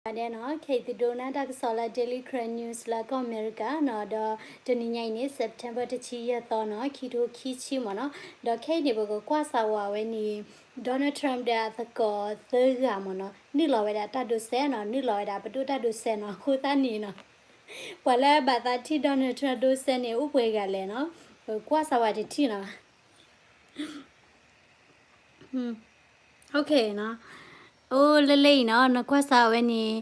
ဂၤဒဲးနီၤ, ခဲအံၤသုဒိးနၢ်တၢ်ကစီၣ်လၢ Daily Karen News လၢကီၢ်အမဲရကၤနီၤ, ဒီးတနံၤညါအံၤန့ၣ် September တဆံယဲၢ်သီနီၤ, ခံထိခံဆံမ့ၢ်နီၤ, ဒီးခဲအံၤန့ၣ် ပကကွၢ်စးဝဲအဝဲန့ၣ် Donald Trump ဒီးအသကိးသၢဂၤမ့ၢ်နီၤ, နုာ်လီၤဝဲဒၣ်တၢ်ဒိးစဲးနီၤ, နုာ်လီၤဝဲဒၣ်ပဒိၣ်တၢ်ဒိးစဲးနီၤ, အဃိသတးန့ၣ်နီၤ, ပှၤလၢအဘၣ်သးထံၣ် Donald Trump ဒိးစဲးန့ၣ် အိၣ်ပှဲၤဂၤလဲၣ်နီၤ, ပကကွၢ်စးဝဲတထံၣ်နီၤ. OK နီၤ, အိၣ်လၢလၢအံၤနီၤ, နကွၢ်စးဝဲန့ၣ်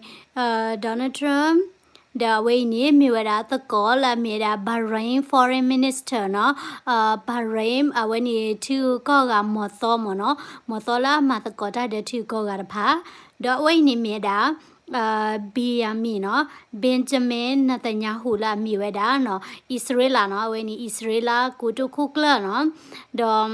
Donald Trump ဒီးအဝဲအံၤန့ၣ် မ့ၢ်ဝဲဒၣ်သကိးလၢအမ့ၢ်ဝဲဒၣ် Bahrain Foreign Minister နီၤ, Bahrain အဝဲန့ၣ် ထံဂုၤကီၢ်ဂၤမီၤသီမ့ၢ်နီၤ, မီၤသီလၢအမၤသကိးတၢ်ဒီးထံဂုၤကီၢ်ဂၤတဖၣ်, ဒီးအဝဲအံၤန့ၣ်မ့ၢ်ဝဲဒၣ် Benjamin နီၤ, Benjamin Netanyahu လၢအမ့ၢ်ဝဲဒၣ်နီၤ, အံၣ်စရ့လးနီၤ, အဝဲန့ၣ်အံၣ်စရ့လးကိတိာ်ခိၣ်ကျၢၢ်နီၤ, ဒီး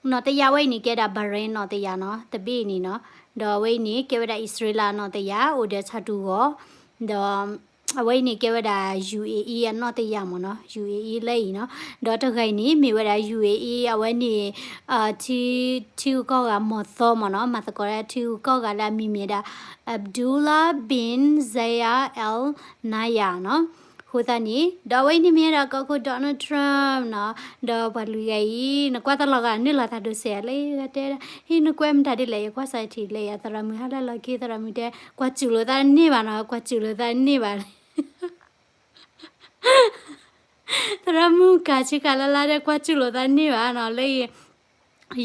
နီၢ်တယၢ်ဝဲအံၤန့ၣ် ကဲဒၣ် Bahrain နီၢ်တယၢ်နီၤ, တဘ့ၣ်အံၤန့ၣ်နီၤ, ဒီးအဝဲအံၤန့ၣ် ကဲဝဲဒၣ်အံၣ်စရ့လးနီၢ်တယၢ် အိၣ်ဒီးဆၣ်တူၢ်ဂီၤ, ဒီး အဝဲအံၤန့ၣ် ကဲဝဲဒၣ် UAE အနီၢ်တယၢ်မ့ၢ်နီၤ, UAE လၢအံၤနီၤ, ဒီးတဂၤအံၤန့ၣ် မ့ၢ်ဝဲဒၣ် UAE အဝဲန့ၣ် ထံ ထံဂုၤကီၢ်ဂၤမီၤသီမ့ၢ်နီၤ, မၤသကိးလၢထံဂုၤကီၢ်ဂၤလၢအမံၤမ့ၢ်ဒၣ် Abdullah bin Zayed Al Nahyan နီၤ, အဃိသတးန့ၣ် ဒီးအဝဲအံၤန့ၣ်မ့ၢ်ဝဲဒၣ်ကီၢ်ခိၣ် Donald Trump နီၤ, ဒီးပှၤလွံၢ်ဂၤအံၤ နကွၢ်တလီၤဂာ် နုာ်လီၤသးဒိးစဲးလၢဂၤတဲဒၣ်, ဟံးနကွဲမတၤဒ်လဲၣ် ယကွၢ်စးထံၣ်လၢယၤ သရၣ်မုၣ်ဟါလၢလီၤခံ သရၣ်မုၣ်တဲ ကွၢ်စူၣ်လိာ်သးတန့ၢ်ဘၣ်နီၤ, ကွၢ်စူၣ်လိာ်သးတန့ၢ်ဘၣ် သရၣ်မုၣ်ကၤဆံကၤလၢ်လၢ်ဒီး ကွၢ်စူၣ်လိာ်သးတန့ၢ်ဘၣ်နီၤ, လၢ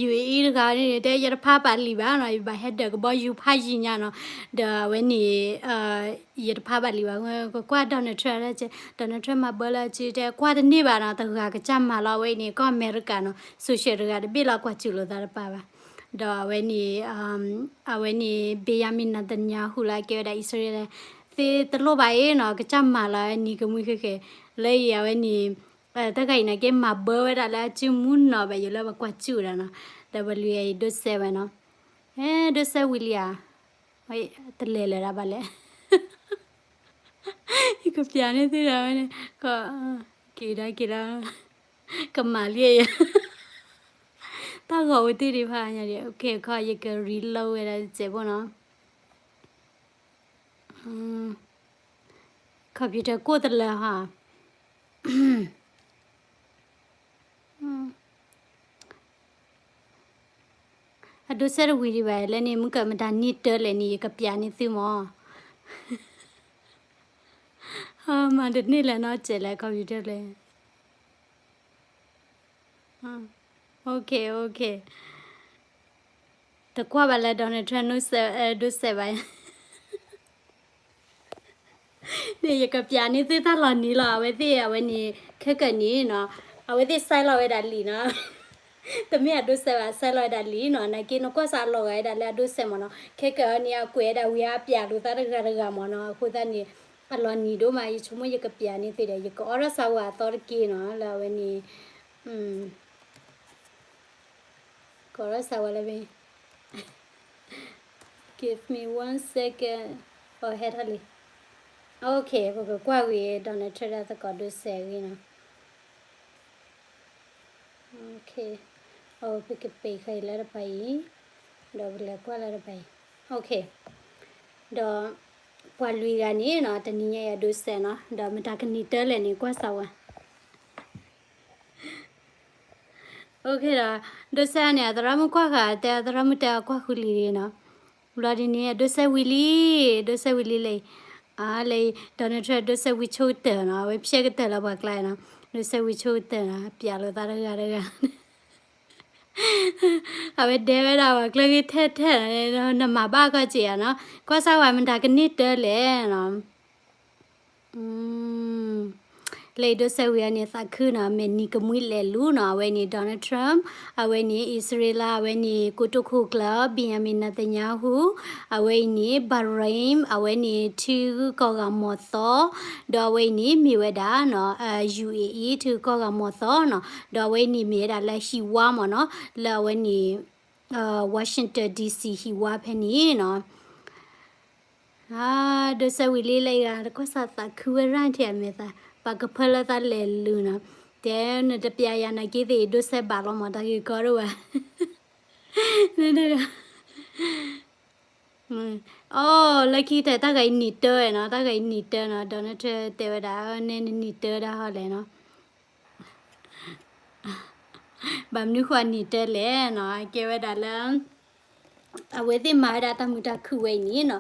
UAE တဂၤန့ၣ်တဲ ယတဖးဘၣ်လံာ်ဘၣ်နီၤ, ယဘၣ်ဟဲဒၢးကဘီယူၤဖးယံာ်ညါနီၤ, ဒီးအဝဲန့ၣ် ယတဖးဘၣ်လံာ်ဘၣ်, ကကွၢ် Donald Trump လၢ Donald Trump မၤဘၢလၢအစုတဲ ကွၢ်တန့ၢ်ဘၣ်နီၤ, တဂၤကစၢ်မၤလီၤ, အဝဲအံၤန့ၣ် ကီၢ်အမဲရကၤနီၤ, social တဂၤတဘ့ၣ်လီၤ ကွၢ်စူၣ်လိာ်သးတပာ်ဘၣ်, ဒီးအဝဲန့ၣ် အဝဲန့ၣ် Benjamin Netanyahu လၢအကဲဝဲဒၣ်အံၣ်စရ့လး သ့တလိၣ်ဘၣ်အံၤနီၤ, ကစၢ်မၤလီၤနံၤကမှံဃဲဃဲ, လၢအံၤအဝဲန့ၣ် တဂၤအံၤန့ၣ်က့ မၤဘၢဝဲဒၣ်လၢအစုမူနီၤဘၣ် ယိၤလၢပကွၢ်စူၣ်ဒၣ်နီၤ, ဒီးပှၤလွံၢ်ဂၤအံၤဒိးစဲးဝဲနီၤ, ဟဲဒိးစဲးဝံၤလံဧါ, တလဲၤလၢၤဒၣ်ဘၣ်လဲၣ်, ယကပျးန့ၢ်သုဒီးဝဲန့ၣ်, က့ၤဒီးက့ၤဒီး, ကမၤလံယၤ, တၢ်ဂီၤဝဲသ့ၣ်ဒံးဖးညါဒံး, OK ခီ ယက reload ဝဲဒၣ်စဲးဖိနီၤ. computer ကိၣ်တလၢဟါ, အဒိးစဲးတဝံၤဒံးဘၣ်လဲၣ်န့ၣ် မုၢ်ကမတၤန့ၢ်တၢ်လဲၣ်န့ၣ် ယကပျးန့ၢ်သုမၢ်, မၤတန့ၢ်လဲၣ်နီၤ စဲးလဲၣ် computer လဲၣ် OK OK, တကွၢ်ဘၣ်လၢ Donald Trump ဒိးစဲးဘၣ် န့ၣ် ယကပျးန့ၢ်သုတၢ်လီၤနံၤလီၤ. အဝဲသ့ၣ် အဝဲန့ၣ် ခဲကနံၣ်နီၤ, အဝဲသ့ၣ် sign လီၤဝဲဒၣ်လံာ်နီၤ, တမ့ၢ်အဒိးစဲးဘၣ် sign လီၤဝဲဒၣ်လံာ်နီၤ, နာ်က့ နကွၢ်စးအလီၤဂာ်ဝဲဒၣ်လၢအဒိးစဲးမၢ်နီၤ, ခဲကနံၣ်န့ၣ် အကွဲးဝဲဒၣ်ဝံၤအပျးလိာ်သးတဂၤတဂၤမၢ်နီၤ, အဃိသတးန့ၣ် အလီၤနံၤဒိၣ်မး, ယဆိကမိၣ်ယကပျးန့ၢ်သုဒီး ယကအိးထီၣ်စးဝဲအသီတက့ၢ်နီၤ, လၢအဝဲန့ၣ် ကအိးထီၣ်စးဝဲလၢ Give me one second. အိ ဟဲထီၣ်လံ. OK, ပကကွၢ်ဝံၤ Donald Trump ဒီးသကိးဒိးစဲးဂ့ၤနီၤ. OK, အိ ပကပ့ၤဃီအံၤလၢတပၤအံၤ, ဒီးပလဲၤကွၢ်လၢတပၤအံၤ. OK, ဒီးပှၤလွံၢ်ဂၤန့ၣ်နီၤ, တနံၤညါအံၤအဒိးစဲးနီၤ, ဒီးမတၤကနံၤတၢ်လဲၣ်န့ၣ် ကွၢ်စးဝဲ OK ဒီး ဒိးစဲးန့ၣ် အသရၣ်မုၣ်ကွၢ်ဃာ် တဲအသရၣ်မုၣ်တဲအကွၢ်ဃုလံၤနီၤ. ဘျီဒ်န့ၣ် အဒိးစဲးဝံၤလံ, ဒိးစဲးဝံၤလံလၢ, လၢ Donald Trump ဒိးစဲးဝံၤဆိကတၢၢ်နီၤ, အဝဲဖျဲၣ်ကတၢၢ်လၢပှၤကျါနီၤ, ဒိးစဲးဝံၤဆိကတၢၢ်နီၤ, ပျးလိာ်သးတဂၤတဂၤ အဝဲဒဲဝဲဒၣ်ပှၤကျၢၢ်ဂ့ၤထဲထဲနီၤ, နမၤဘၣ်ကီၢ်စ့ၢ်ဧါနီၤ, ကွၢ်စၢ်ဝဲမတၤကနံၣ်တၢ်လဲၣ်နီၤ. လၢအဒိးစဲးဝံၤအန့ၣ် သးခုနီၤ, မ့ၢ်နံၤကမှံလဲၤလူၤနီၤ, အဝဲန့ၣ် Donald Trump, အဝဲန့ၣ် အံၣ်စရ့လး, အဝဲန့ၣ် ကိတိာ်ခိၣ်ကျၢၢ် Benjamin Netanyahu, အဝဲအံၤန့ၣ် Bahrain, အဝဲန့ၣ် ထံဂုၤကီၢ်ဂၤမီၤသီ, ဒီးအဝဲအံၤန့ၣ် မ့ၢ်ဝဲဒၣ် UAE ထံဂုၤကီၢ်ဂၤမီၤသီနီၤ, ဒီးအဝဲအံၤန့ၣ် မ့ၢ်ဝဲဒၣ်လၢဟံၣ်ဝါမၢ်နီၤ, လၢအဝဲန့ၣ် Washington DC ဟံၣ်ဝါဖဲန့ၣ်နီၤ. ဒိးစဲးဝံၤလံလၢအံၤဂၤ တကွၢ်စးသးခုဝဲရၣ်ထံၣ်အမဲာ်သး, ပှၤကဖၢလၢသးလဲၤလူၤနီၤ, တဲနတပျးယၤနာ်က့သ့ၣ် ဒိးစဲးဘၣ်လီၤမၢ် တၢ်ဂ့ၢ်ကီဒိၣ်ဝဲ, နတဂၤ မ့ၢ်, အိ လၢခံကတၢၢ်တၢ်ဂၤအံၤနံၣ်တၢဝဲနီၤ, တၢ်ဂၤအံၤနံၣ်တၢနီၤ, Donald Trump တဲဝဲဒၣ် နဲနနံၣ်တၢဒၣ်ဟီလဲၣ်နီၤ. ဘၣ်မနုၤဃိအနံၣ်တၢလဲၣ်နီၤ, ကဲဝဲဒၣ်လၢ အဝဲသ့ၣ်မၤဝဲဒၣ်တၢ်မုာ်တၢ်ခုၣ်ဝဲအံၤန့ၣ်နီၤ,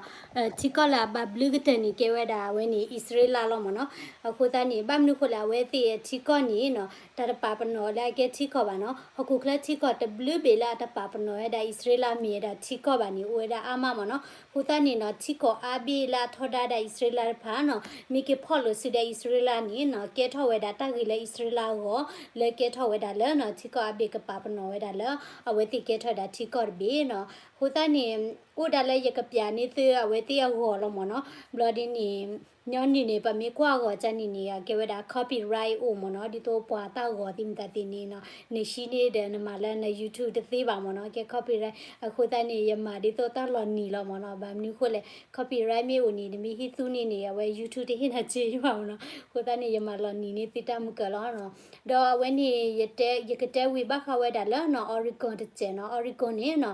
ထံကီၢ်လၢအဘၣ်ဘျုးကတၢၢ်န့ၣ် ကဲဝဲဒၣ်အဝဲန့ၣ် အံၣ်စရ့လးလီၤမ့ၢ်နီၤ. အဃိသတးန့ၣ် ဘၣ်မနုၤဃိလဲၣ် အဝဲသ့ၣ်ထံကီၢ်န့ၣ်နီၤ တၢ်တပာ်ပနီၣ်လၢအကဲထံကီၢ်ဘၣ်နီၤ, ဟီၣ်ခိၣ်ချၢထံကီၢ်တဘျုးဘ့ၣ်လၢအတပာ်ပနီၣ်ဝဲဒၣ်အံၣ်စရ့လးမ့ၢ်ဝဲဒၣ်ထံကီၢ်ဘၣ်န့ၣ် အိၣ်ဝဲဒၣ်အါမးမ့ၢ်နီၤ. အဃိသတးန့ၣ်နီၤ ထံကီၢ်အါဘ့ၣ်လၢအထီဒါဒၣ်အံၣ်စရ့လးတဖၣ်နီၤ မ့ၢ်က့ၤဖီၣ်လိာ်စုဒီးအံၣ်စရ့လးန့ၣ်နီၤ ကဲထီၣ်ဝဲဒၣ်တၢ်ဂ့ၢ်လၢအံၣ်စရ့လးအဂီၢ် လၢကဲထီၣ်ဝဲဒၣ်လၢနီၤ ထံကီၢ်အါဘ့ၣ်ကပာ်ပနီၣ်ဝဲဒၣ်လၢ အဝဲသ့ၣ်ကဲထီၣ်ဝဲဒၣ်ထံကီၢ်တဘ့ၣ်နီၤ. အဃိသတးန့ၣ် အိၣ်ဒၣ်လၢယကပျးန့ၢ်သုအဝဲသ့ၣ်အဂီၢ်လီၤမ့ၢ်နီၤ. ဘျီဒ်န့ၣ် ညီနုၢ်န့ၣ် ပမ့ၢ်ကွၢ်အဂီၢ်ကန့ၣ်န့ၣ် အကဲဝဲဒၣ် copyright အိၣ်မ့ၢ်နီၤ, ဒ်သိးပှၤတၢ်ဂီၤသ့ၣ်မတၤသ့ၣ်န့ၣ်နီၤ နဟံးန့ၢ်ဒီးနမၤလၢန YouTube တသ့ဘၣ်မ့ၢ်နီၤ, ကဲ copyright. အဃိသတးန့ၣ် ယမၤဒ်သိးတၢ်လီၤနံၤလီၤမ့ၢ်နီၤ. ဘၣ်မနုၤဃိလဲၣ် copyright မ့ၢ်အိၣ်န့ၣ် နမ့ၢ်ဟံးသူန့ၢ်န့ၣ် အဝဲ YouTube တဟ့ၣ်နၤစ့ဘၣ်မ့ၢ်နီၤ. အဃိသတးန့ၣ် ယမၤလီၤနံၤန့ၢ်သုတၢ်မုၢ်ကၢၤလီၤနီၤ. ဒီးအဝဲန့ၣ် ယတဲ ယကတဲဝံၤဘၣ်ဃးဝဲဒၣ်လၢနီၤ Oregon တစဲးနီၤ, Oregon န့ၣ်နီၤ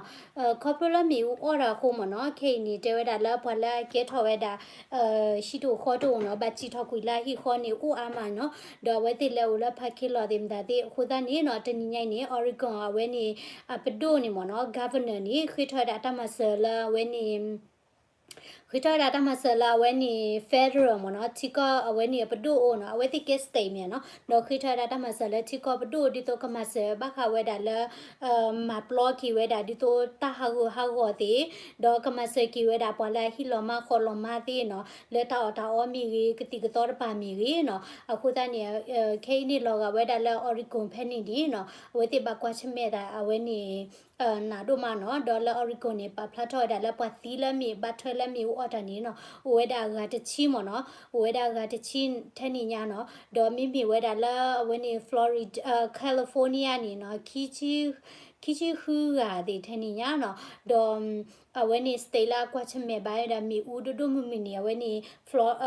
ခီဖျိလၢမ့ၣ်အူအီၣ်တၢ်အဃိမ့ၢ်နီၤ, ခဲအံၤန့ၣ် တဲဝဲဒၣ်လၢပှၤလၢအကဲထီၣ်ဝဲဒၣ် ဟံၣ်တအိၣ်ဃီတအိၣ်နီၤ, ဘၣ်စံၣ်ထီၣ်ကွံာ်လၢအဟံၣ်ဃီန့ၣ် အိၣ်အါမးနီၤ, ဒီးအဝဲသ့ၣ်လဲၤအိၣ်လၢ parking lot သ့ၣ်မတၤသ့ၣ်. အဃိသတးန့ၣ်နီၤ တနံၤညါအံၤန့ၣ် Oregon အဝဲန့ၣ် အပဒိၣ်န့ၣ်မ့ၢ်နီၤ governor န့ၣ် ဃ့ထီၣ်ဝဲဒၣ်တၢ်မၤစၢၤလၢအဝဲန့ၣ် ဃ့ထီၣ်ဝဲဒၣ်တၢ်မၤစၢၤလၢအဝဲန့ၣ် federal မ့ၢ်နီၤ, ထံကီၢ်အဝဲန့ၣ်အပဒိၣ်အိၣ်နီၤ, အဝဲသ့ၣ်ကဲ state မ့ၢ်နီၤ, ဒီးဃ့ထီၣ်ဝဲဒၣ်တၢ်မၤစၢၤလၢထံကီၢ်ပဒိၣ် ဒ်သိးကမၤစၢၤဘၣ်ဃးဝဲဒၣ်လၢ မၤပျီက့ၤဝဲဒၣ်ဒ်သိးတၢ်ဟးဂူာ်ဟးဂီၤသ့ၣ်, ဒီးကမၤစၢၤက့ၤဝဲဒၣ်ပှၤလၢအဟံၣ်လီၤမၢ်ဃီလီၤမၢ်သ့ၣ်နီၤ, လၢတၢ်အီၣ်တၢ်အီမ့ၢ်ဂ့ၤ, ကသံၣ်ကသီတဖၣ်မ့ၢ်ဂ့ၤနီၤ. အဃိသတးန့ၣ် ခဲအံၤန့ၣ်လီၤဂာ်ဝဲဒၣ်လၢ Oregon ဖဲန့ၣ်န့ၣ်နီၤ, အဝဲသ့ၣ်ဘၣ်ကွၢ်ဆၢၣ်မဲာ်တၢ်အဝဲန့ၣ် နးဒိၣ်မးနီၤ, ဒီးလၢ Oregon န့ၣ် ပာ်ဖျါထီၣ်ဝဲဒၣ်လၢပှၤသံလၢမ့ၣ်အူဘၣ်ထွဲလၢမ့ၣ်အူအီၣ်တၢ်န့ၣ်နီၤ, အိၣ်ဝဲဒၣ်အဂၤတဆံမ့ၢ်နီၤ, အိၣ်ဝဲဒၣ်အဂၤတဆံထဲန့ၣ်ညါနီၤ, ဒီးမ့မ့ၢ်ဝဲဒၣ်လၢအဝဲန့ၣ် Florida, California န့ၣ်နီၤ, ခံဆံဃုဂၤသ့ၣ်ထဲန့ၣ်ညါနီၤ, ဒီး အဝဲန့ၣ် state လၢအကွၢ်ဆၢၣ်မဲာ်ဘၣ်ဝဲဒၣ်မ့ၣ်အူဒိၣ်ဒိၣ်မုၢ်မုၢ်န့ၣ် အဝဲန့ၣ် Flo-,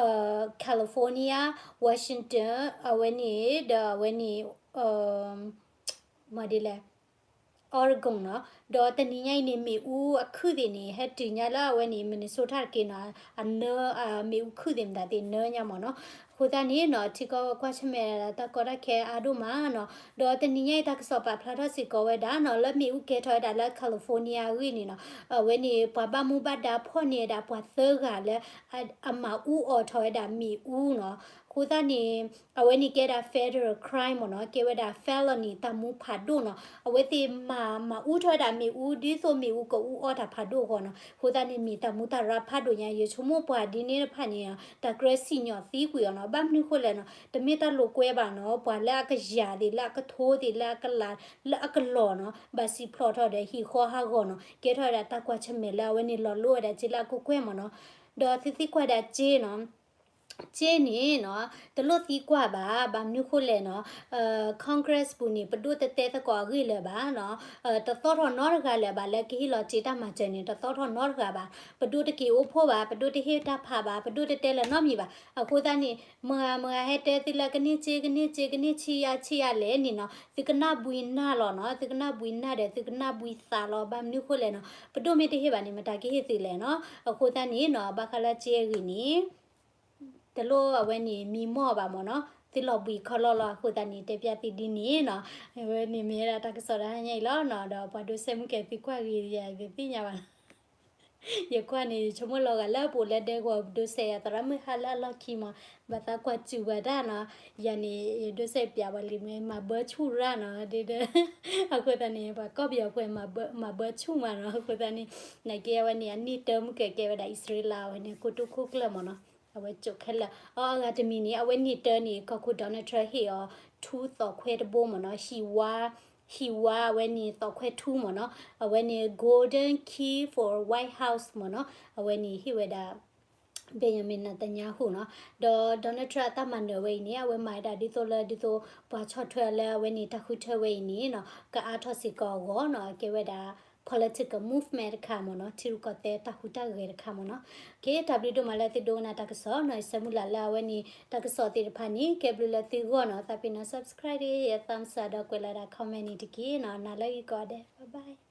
California, Washington, အဝဲန့ၣ် ဒီးအဝဲန့ၣ် မ့ၢ်ဒ်လဲၣ် Oregon နီၤ, ဒီးတနံၤညါအံၤန့ၣ် မ့ၣ်အူအခုၣ်သ့ၣ်န့ၣ် ဟဲတုၤညါလၢအဝဲန့ၣ် Minnesota တက့ၢ်နီၤ, အနၢ မ့ၣ်အူခုၣ်သ့ၣ်မတၤသ့ၣ်နၢညါမ့ၢ်နီၤ. အဃိသတးန့ၣ်နီၤ ထံကီၢ်ကွၢ်ဆၢၣ်မဲာ်တၢ်ကီတၢ်ခဲအါဒိၣ်မးနီၤ, ဒီးတနံၤညါအံၤတၢ်ကစီၣ်ပာ်ဖျါထီၣ်စ့ၢ်ကီးဝဲဒၣ်နီၤ လၢမ့ၣ်အူကဲထီၣ်ဝဲဒၣ်လၢ California အဂ့ၢ်န့ၣ်နီၤ, အဝဲန့ၣ် ပှၤဘၣ်မူဘၣ်ဒါဖီၣ်န့ၢ်ဝဲဒၣ်ပှၤသၢဂၤလၢ အမၤအူအီၣ်ထီၣ်ဝဲဒၣ်မ့ၣ်အူနီၤ. အဃိသတးန့ၣ် အဝဲန့ၣ်ကဲဒၣ် federal crime မ့ၢ်နီၤ, ကဲဝဲဒၣ် felony တၢ်မူဖးဒိၣ်နီၤ. အဝဲသ့ၣ်မၤ မၤအူထီၣ်ဝဲဒၣ်မ့ၣ်အူ ဒ်သိးမ့ၣ်အူကအူအီၣ်တၢ်ဖးဒိၣ်အဂီၢ်နီၤ. အဃိသတးန့ၣ် မ့ၢ်တၢ်မူတၢ်ရၢဖးဒိၣ်ညါ, ယဆိကမိၣ်ပှၤဒ်န့ၣ်တဖၣ်န့ၣ် တၢ်ကြၢးစံၣ်ညီၣ်သံကွံာ်အီၤနီၤ. ဘၣ်မနုၤဃိလဲၣ်နီၤ, တမ့ၢ်တၢ်လိာ်ကွဲဘၣ်နီၤ, ပှၤလၢအကယၤသ့ၣ် လၢအကထိသ့ၣ် လၢအကလး လၢအကလီၢ်နီၤ, ဘၣ်စံၣ်ဖျိးထီၣ်ဒီးဟံၣ်ဃီဟးဂီၤနီၤ, ကဲထီၣ်ဝဲဒၣ်တၢ်ကွၢ်ဆၢၣ်မဲာ်လၢအဝဲန့ၣ်လီၤလိဝဲဒၣ်စ့လၢအကကွဲၢ်မ့ၢ်နီၤ. ဒီးသုသံကွၢ်ဒၣ်စ့နီၤ စ့န့ၣ်နီၤ တလိၣ်သံကွၢ်ဘၣ်, ဘၣ်မနုၤဃိလဲၣ်နီၤ, Congress ပူၤန့ၣ် ပဒိၣ်တတဲသကိးအဂ့ၢ်လၢၤဘၣ်နီၤ, တသီထီၣ်နီတဂၤလၢၤဘၣ် လၢကဟ့ၣ်လီၤစ့တၢ်မၤစၢၤန့ၣ် တသီထီၣ်နီတဂၤဘၣ်, ပဒိၣ်တက့ၤအိၣ်ဖှိၣ်ဘၣ်, ပဒိၣ်တဟ့ၣ်တၢ်ဖးဘၣ်, ပဒိၣ်တတဲလၢၤနီတမံၤဘၣ်. အဃိသတးန့ၣ် မဂၤမဂၤဟဲတဲသုလၢကန့ၢ်စ့ ကန့ၢ်စ့ ကန့ၢ်ဆံးယါဆံးယါလဲၣ်န့ၣ်နီၤ, သုကနၣ်ဘှံးနၢ်လီၤနီၤ, သုကနၣ်ဘှံးနၢ်ဒီး သုကနၣ်ဘှံးသးလီၤ. ဘၣ်မနုၤဃိလဲၣ်နီၤ, ပဒိၣ်မ့ၢ်တဟ့ၣ်ဘၣ်န့ၣ် မတၤကဟ့ၣ်သုလဲၣ်နီၤ. အဃိသတးန့ၣ်နီၤ ဘၣ်ဃးလၢစ့အဂ့ၢ်န့ၣ် တလိၣ်အဝဲန့ၣ်မံမီၢ်ဘၣ်မ့ၢ်နီၤ, သုလီၤဘှံးခီလီၤလီၤ. အဃိသတးန့ၣ် တဲပျးသုဒ်န့ၣ်နီၤ, အဝဲန့ၣ်မ့ၢ်ဝဲဒၣ်တၢ်ကစီၣ်တဟါညါအံၤလီၤနီၤ, ဒီးပှၤဒိးစဲးမုၢ်ကဲၤသုကွၢ်ဂ့ၤယၤ ယသ့ၣ်ညါဘၣ်နီၤ. ယကွၢ်န့ၣ် ယဆိကမိၣ်လီၤဂာ်လၢပအိၣ်လၢဒဲကဝီၤ ပဒိးစဲးယၤသရၣ်မုၣ်ဟါလၢအလီၢ်ခံမး, ဘၣ်သးကွၢ်စူၣ်ဘၣ်တၢ်နီၤ, ယၤန့ၣ် ယဒိးစဲးပျးဝဲလံမ့ၢ် မၤဘၢဆူၣ်ရၣ်နီၤ, ဒ်ဒီး အဃိသတးန့ၣ် ပှၤကီၢ်ပယီၤပှဲၤ မၤဘၢဆူၣ်မးနီၤ. အဃိသတးန့ၣ် နာ်က့အဝဲန့ၣ် အနံၣ်တၢမုၢ်ကဲၤကဲဝဲဒၣ်အံၣ်စရ့လး အဝဲန့ၣ် ကိတိာ်ခိၣ်ကျၢၢ်မ့ၢ်နီၤ, အဝဲကၠိခဲလၢာ် အဂၤတမံၤန့ၣ် အဝဲနံၣ်တၢန့ၣ် ကီၢ်ခိၣ် Donald Trump ဟ့ၣ်အီၤ ထူသီၣ်ခွဲတဘိမ့ၢ်နီၤ, ဟံၣ်ဝါ ဟံၣ်ဝါအဝဲန့ၣ် သီၣ်ခွဲထူမ့ၢ်နီၤ, အဝဲန့ၣ် Golden Key for White House မ့ၢ်နီၤ, အဝဲန့ၣ်ဟ့ၣ်ဝဲဒၣ် Benjamin Netanyahu နီၤ, ဒီး Donald Trump အတၢ်မၤနၢၤဝဲအံၤန့ၣ် အဝဲမၤဝဲဒၣ်ဒ်သိးလၢ ဒ်သိးပှၤဆီၣ်ထွဲအီၤလၢအဝဲန့ၣ် တၢ်ဃုထၢဝဲအံၤန့ၣ်နီၤ ကအါထီၣ်စ့ၢ်ကီးအဂီၢ်နီၤ, ကဲဝဲဒၣ် political movement တခါမ့ၢ်နီၤ, ထံရူၢ်ကီၢ်သဲးတၢ်ဟူးတၢ်ဂဲၤတခါမ့ၢ်နီၤ. ကဲ တၢ်ဘျုးဒိၣ်မးလၢသုဒိကနၣ်တၢ်ကစီၣ်နီၤ, ယဆၢမုၢ်လၢ်လၢအဝဲန့ၣ် တၢ်ကစီၣ်သ့ၣ်တဖၣ်န့ၣ် ကဲဘျုးလၢသုဂီၢ်နီၤ, သးပ့ၤနီၤ subscribe တဂ့ၤ, ယ thumbs up ဒီးကွဲးလီၤဒၣ် comment န့ၣ်တက့ၢ်နီၤ, နၤလၢဂ့ၤကိးဂၤဒဲး, bye bye.